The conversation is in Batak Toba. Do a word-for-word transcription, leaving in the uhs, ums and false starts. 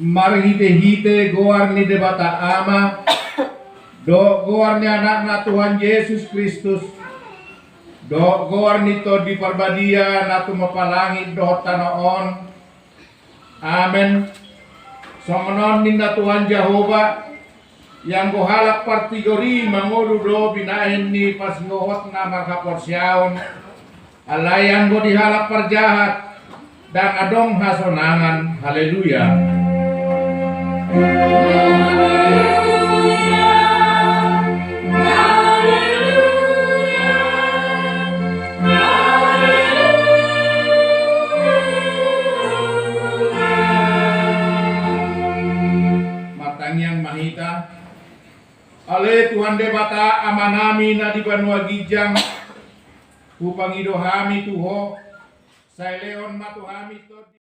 Marhitehite goar ni Debata Ama, dohot goar ni Anakna Tuhan Jesus Kristus, dohot goar ni Tondi Parbadia na tumompa langit dohot tano on. Amen. Songon on ninna Tuhan Jahowa, ianggo halak partigor i mangolu do binahen ni pasihohotna marhaporseaon, alai anggo di halak parjahat ndang adong hasonangan. Haleluya. Martangiang ma hita. Ale Tuhan Debata Amanami na di banua ginjang, hupangido hami tu Ho, sai lehon ma tu hami Tondi